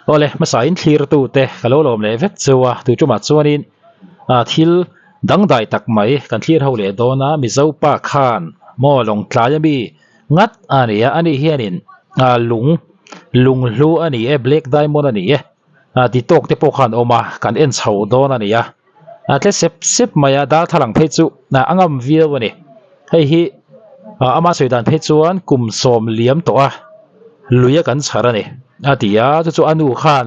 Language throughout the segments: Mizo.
Awle hmasa in thlir tu te ka lo lawm leh vek cheu a tui tumah chuanin ah thil dangdai tak mai kan thlir ho leh dawn a Mizo pa khan maw lawngtlai ami ngat a ni a ani hianin ah lung lunghlu a ni e black diamond a ni e ah ti tawk te pawh khan awm a kan en chho dawn a ni a a tle sep sep mai a darthlalang phei chu a ngam viau a ni hei hi ah ama sawi dan phei chuan kum sawm liam tawh a lui a kan chhar a ni a ti a chu chu a nu khan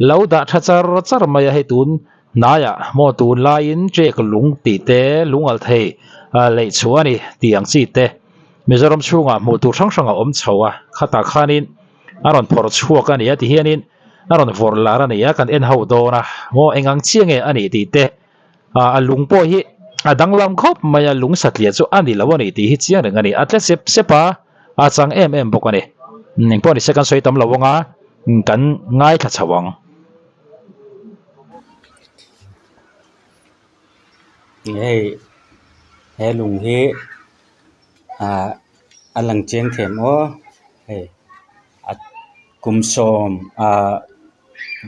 lo dah tha char char mai a hei tun hnaiah maw tun laiin ṭek lung tih te lung alh thei ah leih chhuah a ni tih ang chi te Mizoram chhungah hmuh tur hrang hrang a awm chho a khatah khanin a rawn phawrh chhuak a ni a ti hianin a rawn vawrh lar a ni a kan en ho dawn a maw eng ang chiah nge a nih tih te ah a lung pawh hi a danglam khawp mai a lung satliah chu a ni lo a ni tih hi chiang reng a ni a tle sep sep a a chang em em bawk a ni eng pawh ni se kan sawi tam lo ang a kan ngaithla chho ang. Hei he lung hi ah a lang chiang thei ang aw hei a kum sawm ah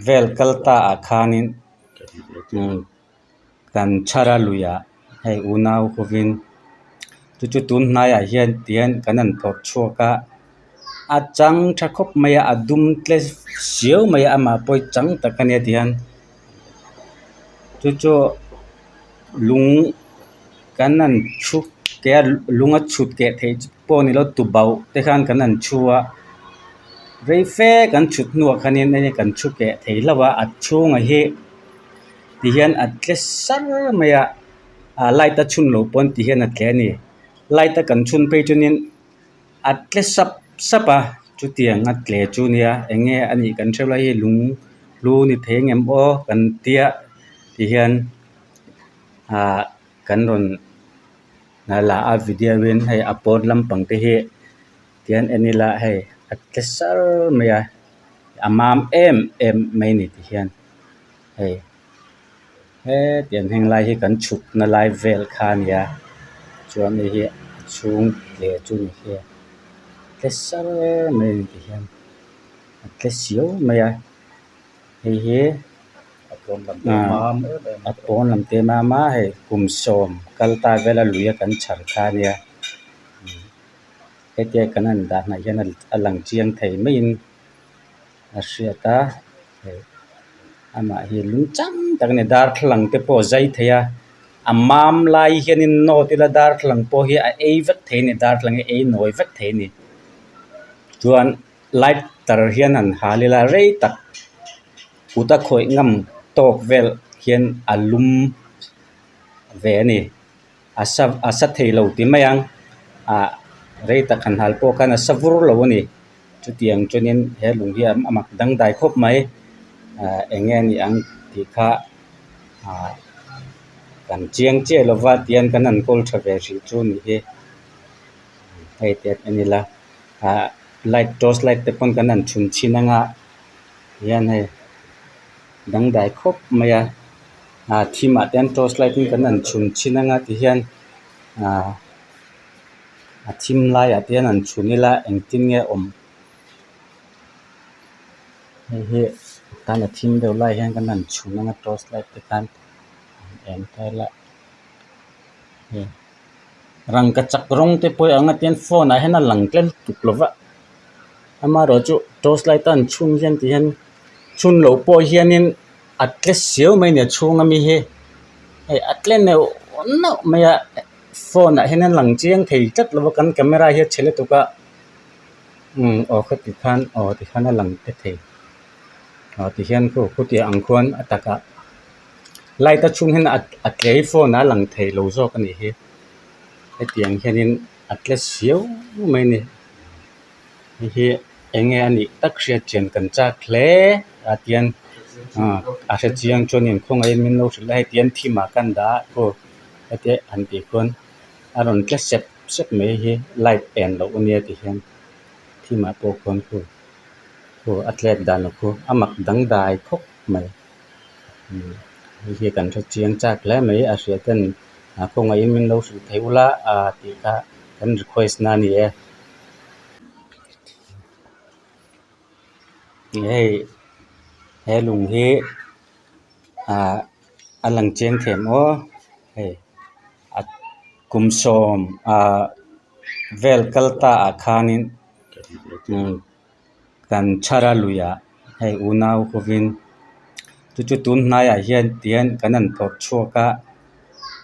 vel kal ta ah khanin kan chhara luiah hei unau hovin chu chu tun hnaiah hian tihian kan han phawrh chhuak a a chang tha khawp mai a a dum tle siau mai a amah pawh hi chang tak a nia tihian chu chu lung kan han chhu keh a lung a chhut keh theih pawh ni lo tubauh te khan kan han chhu a rei fe kan chhut hnuah khanin hei kan chhu keh thei hlauh a a chhungah hi tihian a tle sar mai a ah light a chhun loh pawn tihian a tle a ni light a kan chhun phei chuanin a tle sap sap a chutiang a tle chu nia eng nge a nih kan hrelo a hei lung lu ni thei ang em aw kan tia tihian ah kan rawn la a video in hei a pawn lampang te hi tihian en ila hei a tle sar mai a a mam em em mai a ni tihian hei hetiang heng lai hi kan chhuk na lai vel kha a nia chuan hei hi a chhung tle chu ni hi a tle sar mai a ni tihian a tle siau mai a hei hi a pawn lam te mam a hei kum sawm kal ta vela lui a kan chhar kha a nia hetia kan han dah hnaih hian a lang chiang thei maiin a hriat a hei amah hi lung chang tak a ni darthlalang te pawh a zai thei a a mam lai hianin nawt ila darthlalang pawh hi a ei vek thei a ni darthlalang hi a ei nawi vek thei a ni chuan lighter hian han hal ila rei tak kut a khawih ngam tawk vel hian a lum ve a ni a sa a sa thei lo ti mai ang ah rei tak han hal pawh khan a sa vur lo a ni chutiang chuanin he lung hi a mak dangdai khawp mai ah eng nge a nih ang tih kha ah kan chiang chiah lo va tihian kan han kawl tha ve hrih chu a nih hi hei te en ila ah light torch light te pawn kan han chhun chhin anga hian hei dangdai khawp mai a ah thim ah te hian torch light in kan han chhun chhin anga tihian ah a thim laiah te hian han chhun ila engtin nge awm hei hi tan a thim deuh lai hian kan han chhun anga torch light te khan eng ta ila hei rangkachak rawng te pawh hi ang a tihian phone ah hian a lang tlem tuk lo va amaherawhchu torch light a an chhun hian tihian chhun loh pawh hianin a tle siau mai a ni a chhung ami hi hei a tle neuh neuh mai a phone ah hian a lang chiang thei tlat lo va kan camera hi a chhe lutuk a umm aw khati khan aw tikhan a lang te thei aw tihian khu khutiang ang khuan a takah light a chhung hian a tle hi phone ah a lang thei lo zawk a nih hi hetiang hianin a tle siau mai a ni. Hei hi eng nge a nih tak hriat chian kan chak hle a tian a hre chiang chuanin khawngaihin min lo hrilh a hei tian thim ah kan dah a aw heti han tih khuan a rawn tle sep sep mai hi light en loh ania ti hian thim ah pawh khuan khu khu a tlet dan khu a mak dangdai khawp mai hei hi kan hre chiang chak hle mai a hria ten khawngaihin min lo hrilh thei ula tih kha kan request na a ni e. Hei He lung hi ah a lang chiang them aw hei a kum sawm ah vel kal ta ah khanin umm kan chhara luiah hei unau hovin chu chu tun hnaiah hian tihian kan han phawrh chhuak a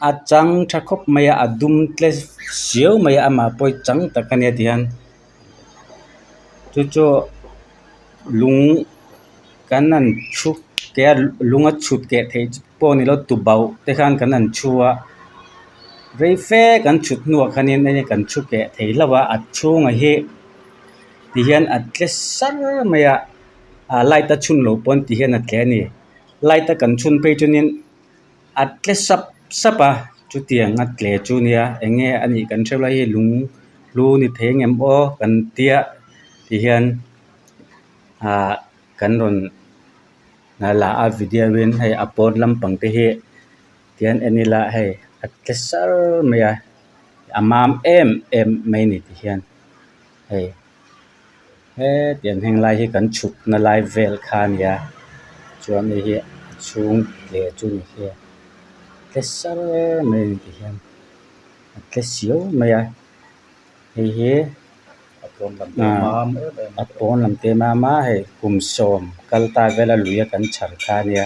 a chang tha khawp mai a a dum tle siau mai a amah pawh hi chang tak a nia tihian chu chu lung kan han chhu keh a lung a chhut keh theih pawh ni lo tubauh te khan kan han chhu a rei fe kan chhut hnuah khanin hei kan chhu keh thei hlauh a a chhungah hi ti hian a tle sar mai a ah light a chhun loh pawn ti hian a tle a ni light a kan chhun phei chuanin a tle sap sap a chutiang a tle chu nia eng nge a nih kan hrelo hei lung lu ni thei ang em aw kan tia ti hian ah kan rawn la a video in hei a pawn lampang te hi tihian en ila hei a tle sar mai a a mam em em mai a ni ti hian hei hetiang heng lai hi kan chhuk na lai vel kha a nia chuan hei hi a chhung tle chu ni hi tle sar mai a ni ti hian a tle siau mai a hei hi a pawn lam te mam a hei kum sawm kal ta vel a lui a kan chhar kha a nia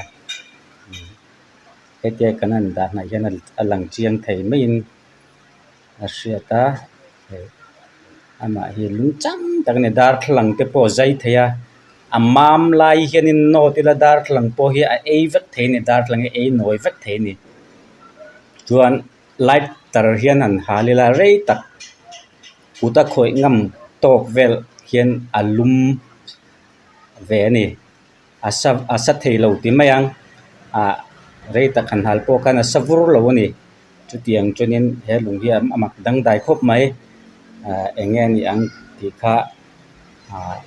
hetia kan han dah hnaih hian a lang chiang thei maiin a hriat a hei amah hi lung chang tak a ni darthlalang te pawh a zai thei a a mam lai hianin nawt ila darthlalang pawh hi a ei vek thei a ni darthlalang hi a ei nawi vek thei a ni chuan lighter hian han hal ila rei tak kut a khawih ngam tawk vel hian a lum ve a ni. A sa a sa thei lo ti mai ang ah rei tak han hal pawh khan a sa vur lo a ni chutiang chuanin he lung hi a mak dangdai khawp mai ah eng nge a nih ang tih kha ah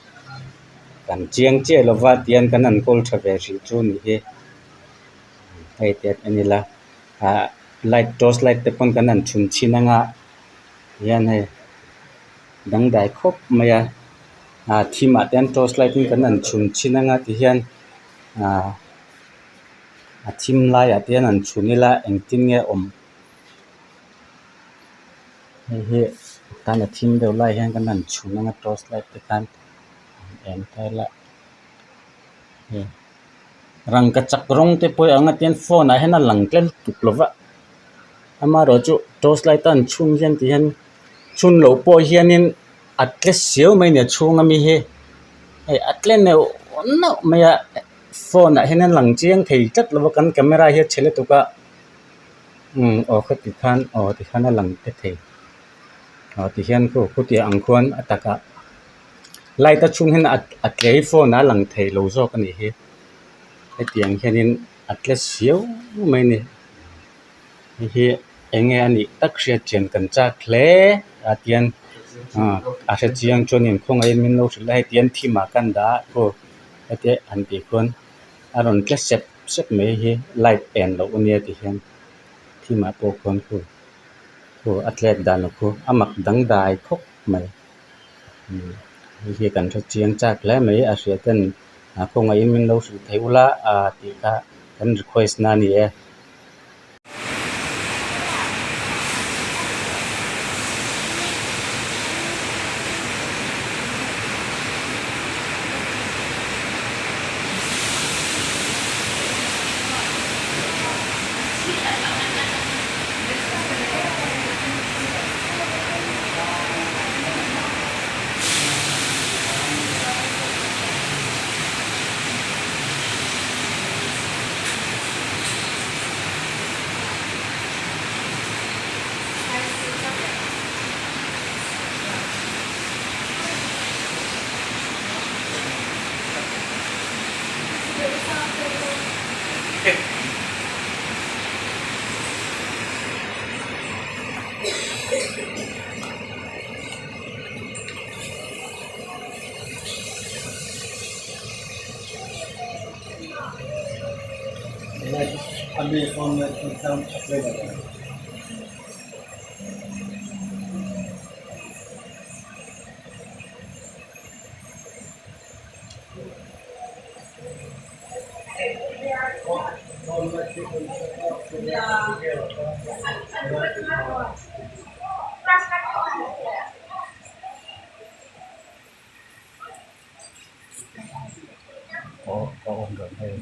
kan chiang chiah lo va tihian kan han kawl tha ve hrih chu a nih hi hei te en ila ah light torch light te pawn kan han chhun chhin anga hian hei dangdai khawp mai a. Ah thim ah te hian torch light in kan han chhun chhin anga ti hian ah a thim laiah te hian han chhun ila engtin nge awm hei hi tan a thim deuh lai hian kan han chhun anga torch light te khan eng ta ila hei rangkachak rawng te pawh hi ang a tihian phone ah hian a lang tlem lutuk lo va amaherawhchu torch light a han chhun hian ti hian chhun loh pawh hianin. A tle siau mai a ni a chhung ami hi hei a tle neuh neuh mai a phone ah hian a lang chiang thei tlat lo a kan camera hi a chhe lutuk a umm aw khati khan aw ti khan a lang te thei aw ti hian khu khutiang ang khuan a takah light a chhung hian a tle hi phone ah a lang thei lo zawk a nih hi hetiang hianin a tle siau mai a ni. Hei hi eng nge a nih tak hriat chian kan chak hle a tian a hre chiang chuanin khawngaihin min lo hrilh a hei tian thim ah kan dah a khu heti han tih khuan a rawn tle sep sep mai hi light en loh a nia ti hian thim ah pawh khuan khu khu a tlek dan ah khu a mak dangdai khawp mai hei hi kan hre chiang chak hle mai a hria ten khawngaihin min lo hrilh thei ula tih kha kan request na a ni e. Aw a awm reng hei.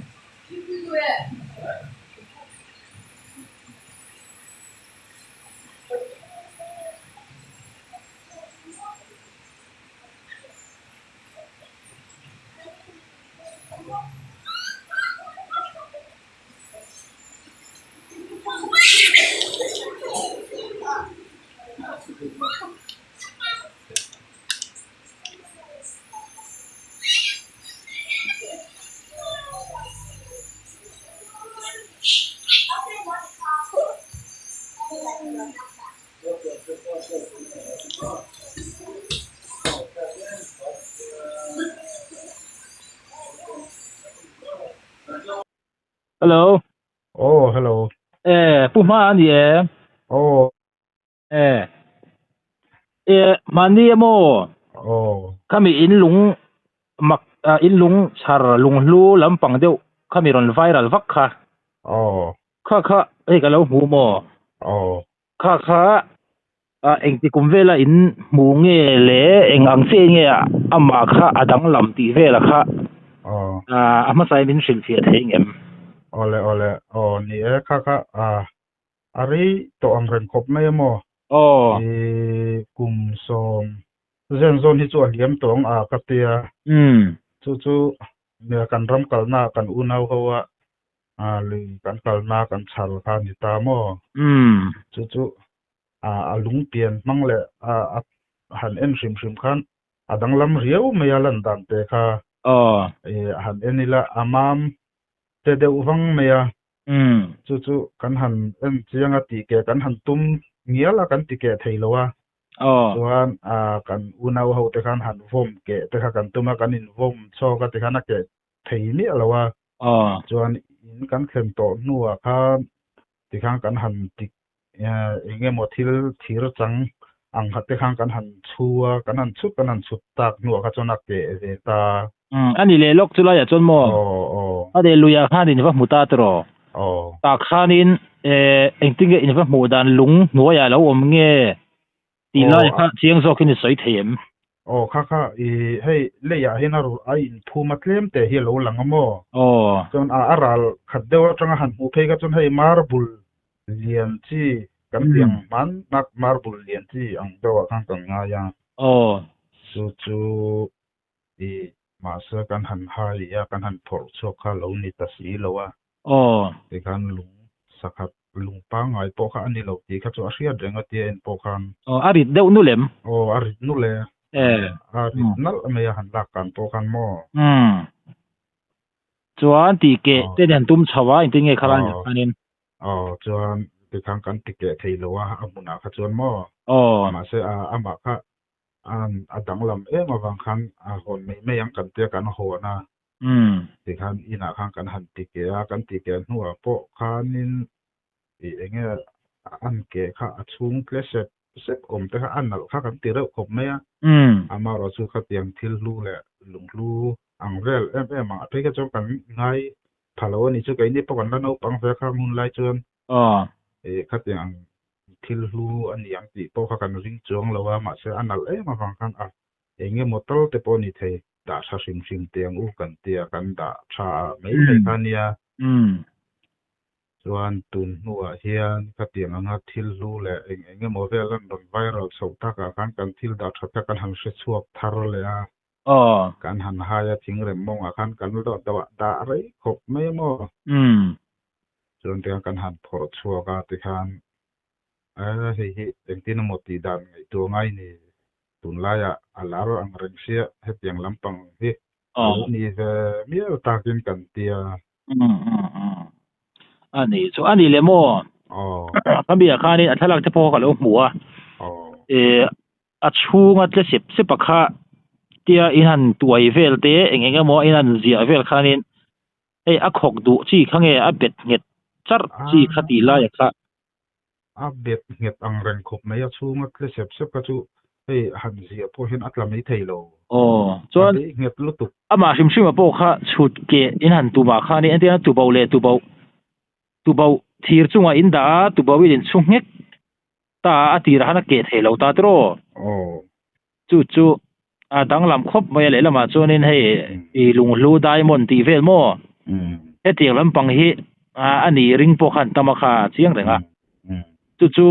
Hello. Oh, hello. Eh, pu hma ani em? Oh. Eh. Eh, mahni emaw? Oh. Khami in lung mak in lung chhar lunghlu lampang deuh khami rawn viral vak kha. Oh. Kha kha hei ka lo hmu maw? Oh. Kha kha engti kum vela in hmu nge le eng ang chiah nge amah kha a danglam tih vela kha Oh. a hmasa in min hrilhfiah thei ngem? Awle awle aw ni e kha kha a A rei tawh ang reng khawp mai a maw? Aw. I kum sawm zen zawn hi chu a hliam tawh ang a ka tia. Umm. Chu chu nia kan ram kalna ah kan unau ho a lui kan kalna kan chhar kha a ni ta maw? Umm. Chu chu a lung pian hmang leh a han en hrim hrim khan a danglam riau mai a lan dan te kha. Aw. I han en ila a mam te deuh vang mai a. Umm. Chu chu kan han en chiang a tih keh kan han tum ngial a kan ti keh thei lo a. Aw. Chuan ah kan unau ho te khan han vawm keh te kha kan tum a kan in vawm chhawk a tikhan a keh thei miah lo a. Aw. Chuan in kan thlen tawh hnuah khan tikhan kan han ti eng emaw thil thir chang ang khat te khan kan han chhu a, kan han chhut kan han chhut tak hnuah kha chuan a keh ve ta. Umm a ni leh lawk chu laiah chuan maw? Aw aw. A leh luiah khan in va hmu ta tiraw? Aw. Tah khanin engtin nge in va hmuh dan lung hnuaiah lo awm nge tih lai kha chiang zawkin i sawi thei em? Aw kha kha i hei leiah hian a a inphum a tlem te hi a lo lang a maw? Aw. Chuan a ral khat deuh atanga han hmuh phei kha chuan hei marble lian chi kan tih ang hman nak marble lian chi ang deuhah khan kan ngai a. Aw. Chu chu i mahse kan han hai a kan han phawrh chhuak kha lo ni ta si lo a. Aw. Tikhan lung sakhat lung pangngai pawh kha a ni lo tih kha chu a hriat reng a tia en pawh khan. Aw a rit deuh nul em? Aw a rit nul e. Eh. A rit nalh mai a han lak kan pawh khan maw? Umm. Chuan tih keh te han tum chho a engtin nge khalai ah khanin? Aw chuan tikhan kan ti keh thei lo a a hmunah kha chuan maw? Aw. Mahse a amah kha a danglam em avang khan a hawn mai mai ang kan tia kan hawn a. Tikhan inah khan kan han ti keh a, kan ti keh hnuah pawh khanin ih eng nge an keh kha a chhung tle sep sep awm te kha a nalh kha kan ti reuh khawp mai a. Amaherawhchu chu khatiang thil hlu leh lunghlu ang vel em em ang a phei kha chuan kan ngai pha lo a ni chu keini pawh kan la naupang ve kha hmun lai chuan ih khatiang ang thil hlu a ni ang tih pawh kha kan ring chuang lo a mahse a nalh em avang khan a eng emaw tal te pawh a ni thei dah tha hrim hrim teh ang u kan tia kan dah tha mai mai kha a nia. Chuan tun hnuah hian khatiang anga thil hlu leh eng eng emaw vel an rawn viral chhoh takah khan kan thil dah tha kha kan han hre chhuak thar leh a. Aw. Kan han hai a thingrem mawngah khan kan lo dah rei khawp mai a maw? Umm. Chuan tikhan kan han phawrh chhuak a tikhan eh hei hi engtin emaw tih dan ngaihtuah ngai ni tunlaiah a lar ang reng sia hetiang lampang hi a lo ni ve mial takin kan tia. Umm umm umm. A ni chu a ni le maw? Aw. Ka mi ah khanin a thlalak te pawh ka lo hmu a. Aw. Eh A chhunga tle sep sep a kha tia in han tuai vel te eng eng emaw in han ziah vel khanin hei a khawk duh chi kha nge a bet nghet charh chi kha tih lai a kha. A bet nghet ang reng khawp mai a chhunga tle sep sep kha chu. Hei han ziah pawh hian a tla mai thei lo. Aw, chuan A bei nghet lutuk. Amah hrim hrim a pawh kha chhut keh in han tum ah khan in entirna tuboh leh tuboh tuboh thir chungah in dah a, tuboh in inchhu nghek ta a, a tirah khan a keh thei lo ta tiraw? Aw. Chu chu a danglam khawp mai a lehlamah chuanin hei i lunghlu diamond tih vel maw? Hetiang lampang hi a nih ring pawh khan tam a kha a chiang reng a. Chu chu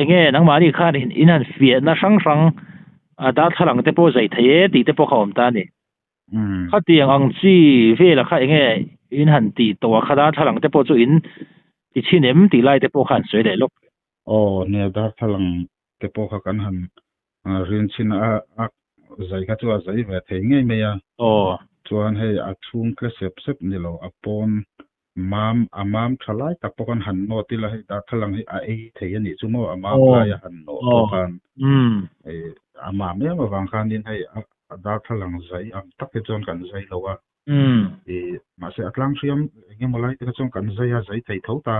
enge nangmahni khan in han fiahna hrang hrang a darthlalang te pawh zai thei e tih te pawh kha awm ta a ni. Khatiang ang chi vela kha enge in han tih tawh a kha darthlalang te pawh chu in ti chhin em tih lai te pawh kha an sawi leh lawk. Aw nia darthlalang te pawh kha kan han rin chhin a a zai kha chu a zai ve thei ngei mai a. Aw. Chuan hei a chhung tle sep sep ni lo a pawn mam a mam tha lai tak pawh khan han nawt ila hei darthlalang hi a ei thei a nih chu maw a mam laia han nawh pawh khan a mam em avang khanin hei a darthlalang zai ang tak hi chuan kan zai lo a. Mahse a tlang hriam eng emaw lai te kha chuan kan zai a zai thei tho ta.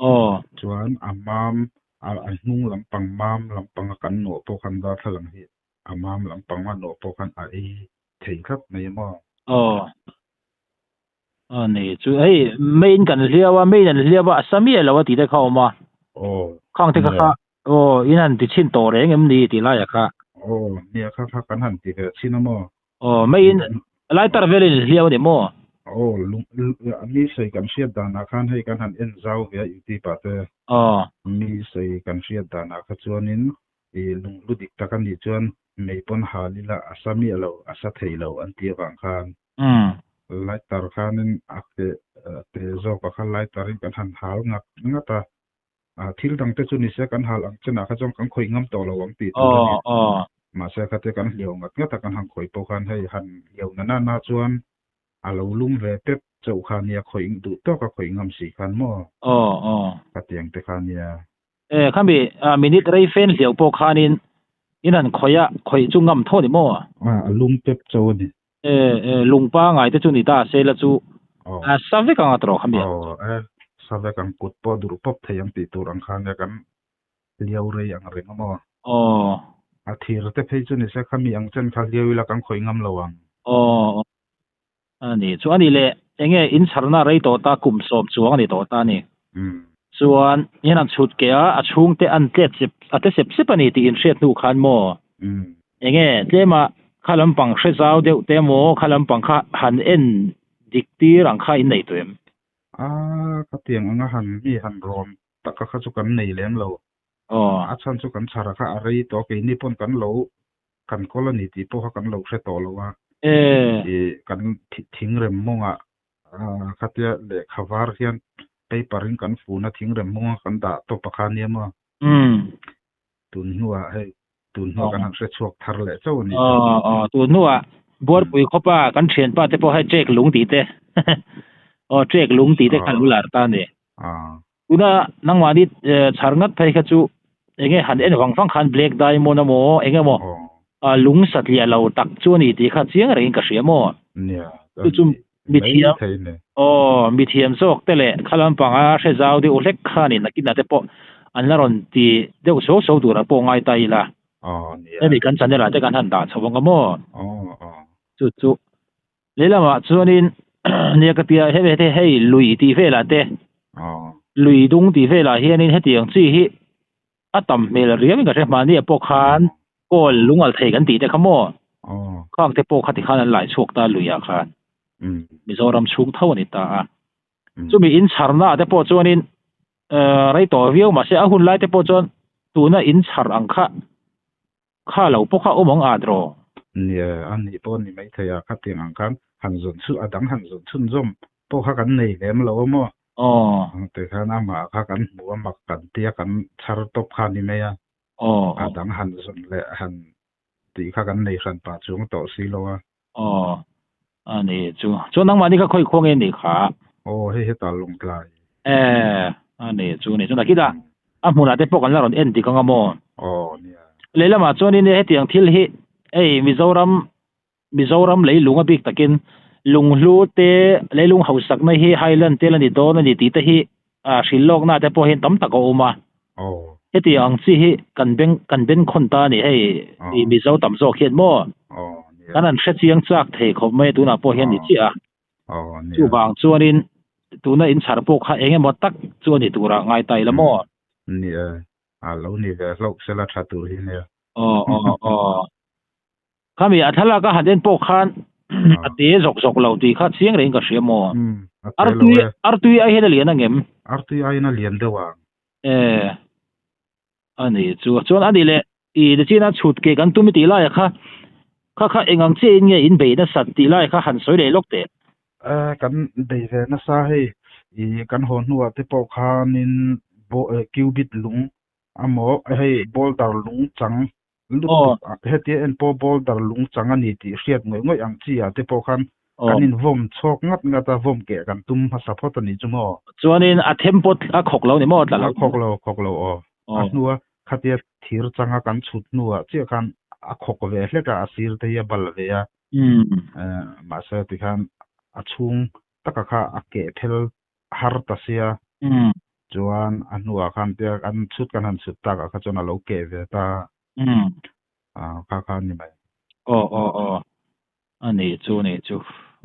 Aw. Chuan a mam a hnung lampang mam lampanga kan nawh pawh khan darthlalang hi a mam lampang a nawh pawh khan a ei thei tlat mai maw? Aw. A ni chu hei main kan hliau a main an hliau a a sa miah lo a tih te kha a awm a. Aw. Khang te kha kha aw in han ti chhin tawh reng em ni tih laiah kha. Aw nia kha kha kan han ti ve chhin a maw? Aw main lighter velin in hliau a ni maw? Aw lung mi sawi kan hriat danah khan hei kan han en zau ve a youtube ah te. Aw. Mi sawi kan hriat danah kha chuanin i lunghlu dik tak a nih chuan mei pawn hal ila a sa miah lo a sa thei lo an tih avang khan lighter khanin a keh teh zawk a kha lighter in kan han hal ngat ngat a thil dang te chu ni se kan hal ang chenah kha chuan kan khawih ngam tawh lo ang tih tur a ni. Mahse khate kan hliau ngat ngat a kan han khawih pawh khan hei han hliau na na na chuan a lo lum ve pep chauh kha nia khawih duh tawk a khawih ngam si khan maw? Khatiang te kha nia. E khami minute rei fen hliau pawh khanin in han khawih a, khawih chu ngam tho ni maw? A lum pep chauh a ni. E e lung pangai te chu ni ta se la chu a sa vek ang a tawh khami. Aw e sa vek ang kut pawh dur pawp thei ang tih tur ang khan nia kan hliau rei ang reng a maw? Aw. A thir te phei chu ni se khami ang chen kha hliau ila kan khawih ngam lo ang. Aw. A ni chu a ni le enge in chharna rei tawh ta kum sawm chuang a ni tawh ta a ni. Chuan hian an chhut keh a, a chhungte an tlet sep a tle sep sep a ni tih in hriat hnu khan maw enge tlema kha lampang hre zau deuh te maw kha lampang kha han en dik tir ang kha in nei tawh em? A ka tiang anga han mi han rawn taka kha chu kan nei lem lo. A chhan chu kan chhara kha a rei tawh keini pawn kan lo kan kawl a ni tih pawh kha kan lo hre tawh lo a. Ih kan thingrem mawngah khatia lehkha var hian paper in kan fun a thingrem mawnga kan dah tawp a kha nia maw. Tun hnuah hei tun hnuah kan han hre chhuak thar leh chauh a ni chu. Aw tun hnuah Buarpui khawpa kan thianpa te pawh hei trek lung tih te aw trek lung tih te kha an lo lar ta a ni. Tuna nangmahni chhar ngat phei kha chu enge han en vang vang khan Black Diamond emaw eng emaw lung satliah lo tak chu a ni tih kha chiang rengin ka hria maw? Chu chu mithiam aw mithiam zawk te leh kha lampanga hre zau deuh hlek kha ni nakinah te pawh an la rawn ti deuh so so turah pawh ngai ta ila. Hemi kan channel ah te kan han dah chho ang a maw? Chu chu Lehlamah chuanin nia ka tia hemi te hei lui tih velah te lui dung tih velah hianin hetiang chi hi a tam hmel riangin ka hre hmahni ah pawh khan kawl lungal thei kan tih te kha maw khang te pawh kha tikhan an lai chhuak ta lui ah khan Mizoram chhung tho a ni ta a chumi in chharna ah te pawh chuanin rei tawh viau mahse a hun lai te pawh chuan tuna in chhar ang kha Kha lo pawh kha awm ang at rawh. Nia, a nih pawh a ni maithei a, khatiang ang khan han zawn chhun, a dang han zawn chhunzawm pawh kha kan nei lem lo a maw? Aw. Tikhan amah kha kan hmu a, mak kan tia kan chhar tawp kha a ni mai a. Aw. A dang han zawn leh han tih kha kan nei hran pah chuang tawh si lo a. Aw. A ni chu. Chuan nangmahni kha khawi khuang nge ni kha? Aw, hei hetah Lawngtlai. E, a ni chu ni. Chuan takita a hmunah te pawh kan la rawn en dik ang a maw? Aw, nia. Lehlamah chuanin hetiang thil hi hei Mizoram Mizoram leilung a bik takin lunghlu te leilung hausakna hi Highland tel a ni dawn a ni tih te hi hrilhlawkna te pawh hian tam tak a awm a. Aw. Heti ang chi hi kan beng kan ben khawn ta a ni hei i Mizo tam zawk hian maw kan han hre chiang chak thei khawp mai a tunah pawh hian ni chiah a. Chuvang chuanin tuna in chhar pawh kha eng emaw tak chu a ni turah ngai ta ila maw? Ni e, a lo ni ve hlauh sela tha tur hi nia. Aw aw aw. Khami a thlalak a han en pawh khan a te zawk zawk lo tih kha chiang reng ka hria maw? Artui artui ai hian a lian angem? Artui aiin a lian deuh ang. E a ni chu chuan a ni leh i nichina chhut ke kan tum i tih laia kha kha kha eng ang chiahin nge in bei nasat tih lai kha han sawi leh lawk teh. E kan bei ve nasa hei i kan haw hnuah te pawh khanin cubit lung Amaw hei boulder lung chang lutuk a hetia en pawh boulder lung chang a ni tih hriat ngawih ngawih ang chi ah te pawh khan kan in vawm chhawk ngat ngat a vawm keh kan tum hmasa phawt a nih chu maw. Chuanin a them pawt a khawk lo ni maw tla lo. A khawk lo khawk lo aw. A hnua khatia thir changa kan chhut hnuah chiah khan a khawk ve hlek a a sir te hi a bal ve a. Mahse tikhan a chhung taka kha a keh phel har ta sia chuan a hnuah khan tia an chhut kan han chhut takah kha chuan a lo keh ve ta a kha kha a ni mai. Aw aw aw a ni chu a ni chu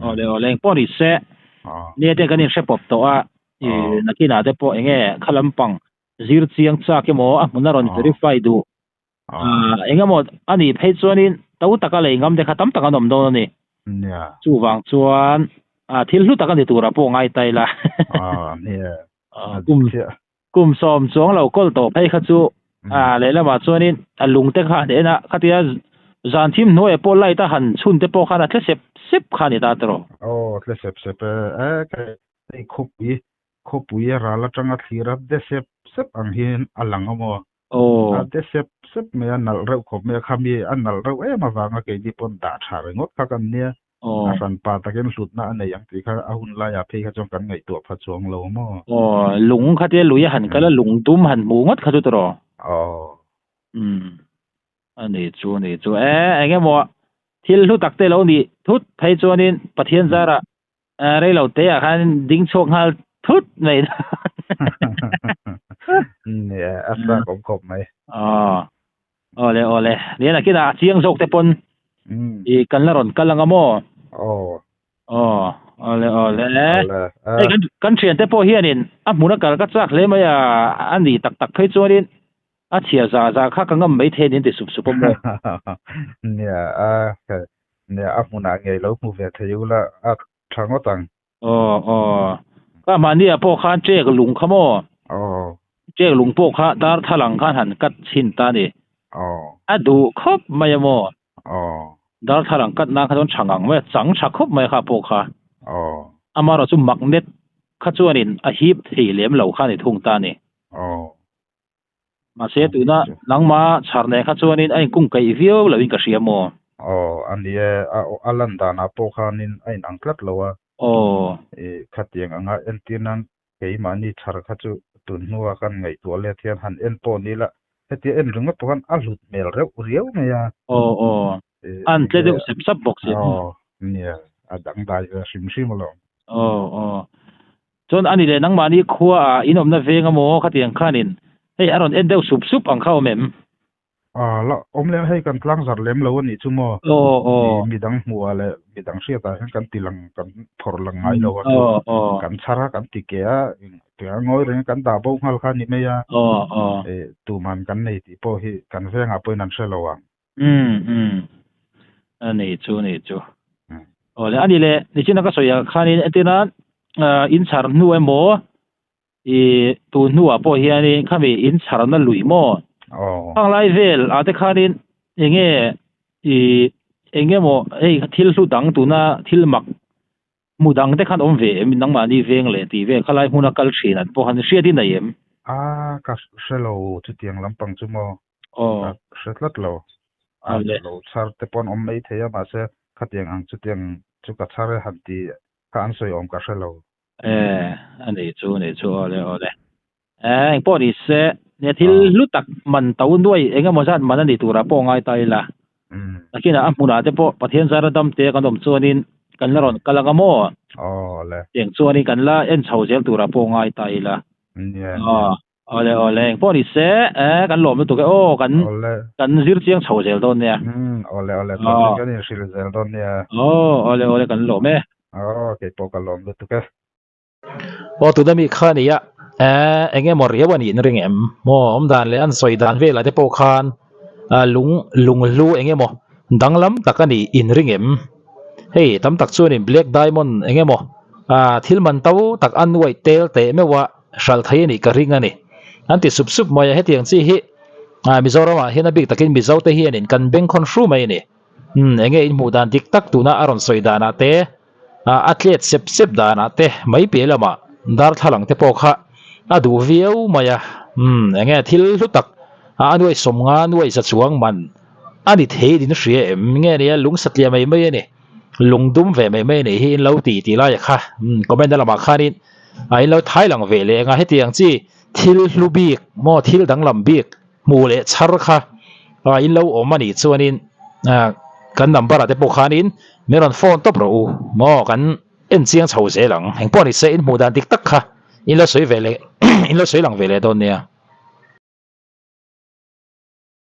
aw le aw le engpawh ni se nia te kan inhre pawp tawh a i nakinah te pawh enge kha lampang zir chiang chak emaw a hmun a rawn verify duh Engemaw a nih phei chuanin to taka lei ngam te kha tam tak an awm dawn a ni. Chuvang chuan thil hlu tak a ni turah pawh ngai ta ila. Kum sawm chuang lo kawl tawh phei kha chu lehlamah chuanin a lung te kha han en a, khatia zan thim hnuaiah pawh light a han chhun te pawh khan a tle sep sep kha a ni ta tawh. Aw tle sep sep e, hei khawpui khawpui a ral atanga thlir a de sep sep ang hian a lang a maw? Aw. A de sep sep mai a, nalh reuh khawp mai a, khami a nalh reuh em avanga keini pawn dah tha ringawt kha kan nia. Aw. A hranpa takin hlutna a nei ang tih kha a hun laiah phei kha chuan kan ngaihtuah pha chuang lo maw? Aw, lung kha te lui a han kal a, lung dum han hmu ngawt kha chu tawh. Aw. Umm. A ni chu a ni chu. E, eng emaw thil hlu tak te lo nih thut phei chuanin Pathian zarah Rei lo te ah khan ding chhuak nghal thut mai. Nia, a tlak awm khawp mai. Aw, awle awle. Nia nakinah a chiang zawk te pawn i kan la rawn kal anga maw? Aw. Aw, awle awle. Awle. Hei kan kan thiante pawh hianin a hmun a kal ka chak hle mai a, a ni tak tak phei chuanin a chhia za za kha ka ngam mai thei a ni an ti sup sup a maw? Nia, a Nia, a hmunah ngei lo hmu ve thei ula a tha ngawt ang. Aw aw, ka mahni ah pawh khan ṭek lung kha maw? Aw. Ṭek lung pawh kha darthlalang khan han cut chhin ta ni. Aw. A duh khawp mai a maw? Aw. Darthlalang cut nan kha chuan tha ngang mai a, chang tha khawp mai kha pawh kha. Aw. Amaherawhchu magnet kha chuanin a hip thei lem lo kha ni thung ta ni. Aw. Mahse tuna nangma chhar nen kha chuanin a inkung kaih viau loin ka hria maw? Aw, a ni e, a lan danah pawh khanin a inang tlat lo a. Aw. I khatiang anga entir nan keimahni chhar kha chu tun hnua kan ngaihtuah let hian han en pawh ni la, hetia en ringawt pawh khan a hlut hmel reuh riau mai a. Aw aw, a an tle deuh sep sap bawk si. Aw, nia, a dangdai ve hrim hrim alawm. Aw aw, Chuan ani leh nangmahni khua ah in awmna veng a maw khatiang khanin hei a rawn en deuh sup sup ang kha awm em? Aw la awm lem hei kan tlang zarh lem lo a nih chu maw? Aw aw. Midang hmuh ah leh midang hriat ah hian kan ti lang kan phawrh lang ngai lo a chu kan chhar a kan ti keh a tia ngawi reng a kan dah bo nghal kha a ni mai a. Aw aw. Tuman kan nei tih pawh hi kan vengah pawhin an hre lo ang. Umm umm a ni chu ni chu awle a ni le nichina ka sawi ah khanin entirna in chhar hnu emaw ih tun hnuah pawh hianin khami in chharna lui maw khang lai vel ah te khanin enge ih eng emaw hei thil hlu dang tuna thil mak hmu dang te khan awm ve em nangmahni veng leh tih vel khalai hmuna kal thin an pawh han hriat in nei em? A ka hre lo chutiang lampang chu maw Aw. Ka hre tlat lo. A lo chhar te pawh an awm mai thei a mahse khatiang ang chutiang chu ka chhar e han ti kha an sawi awm ka hre lo. E a nih chu a nih chu awle awle. E engpawh ni se nia thil hlu tak man to nuai eng emaw zat man a ni turah pawh ngai ta ila. Nakinah a hmunah te pawh Pathian zara dam te kan awm chuanin kan la rawn kal ang a maw? Awle. Tiang chuanin kan la en chho zel turah pawh ngai ta ila. Nia nia. Awle awle engpawh ni se eh kan lawm lutuk e aw kan kan zir chiang chho zel dawn nia. Umm awle awle chanchin kan inhrilh zel dawn nia. Aw awle awle kan lawm e. Aw keipawh ka lawm lutuk e. Aw tuna mi kha nia eh eng emaw riau a nih in ring em maw awm dan leh an sawi dan velah te pawh khan ah lung lunghlu eng emaw danglam tak a nih in ring em hei tam tak chuanin black diamond eng emaw ah thil man to tak a nuaih tel teh meuh a hralh thei a nih ka ring a ni an ti sup sup mai a hetiang chi hi ah Mizoram ah hian a bik takin Mizo te hianin kan bengkhawn hru mai a ni umm eng nge in hmuh dan dik tak tuna a rawn sawi danah te. A tlet sep sep danah te mai piah lamah darthlalang te pawh kha a duh viau mai a, umm eng nge thil hlu tak a nuai sawmnga nuai za chuang man a ni thei din hria em nge nia lung satliah mai mai a ni, lung dum ve mai mai a nih hi in lo ti tih laia kha umm comment na lamah khanin a in lo thai lang ve leh ang a hetiang chi thil hlu bik maw thil danglam bik hmuh leh chhar kha ah in lo awm a nih chuanin ah kan number ah te pawh khanin min rawn phone tawp rawh u maw kan en chiang chho zel ang engpawh ni se in hmuh dan dik tak kha in lo sawi ve leh in lo sawi lang ve leh dawn nia.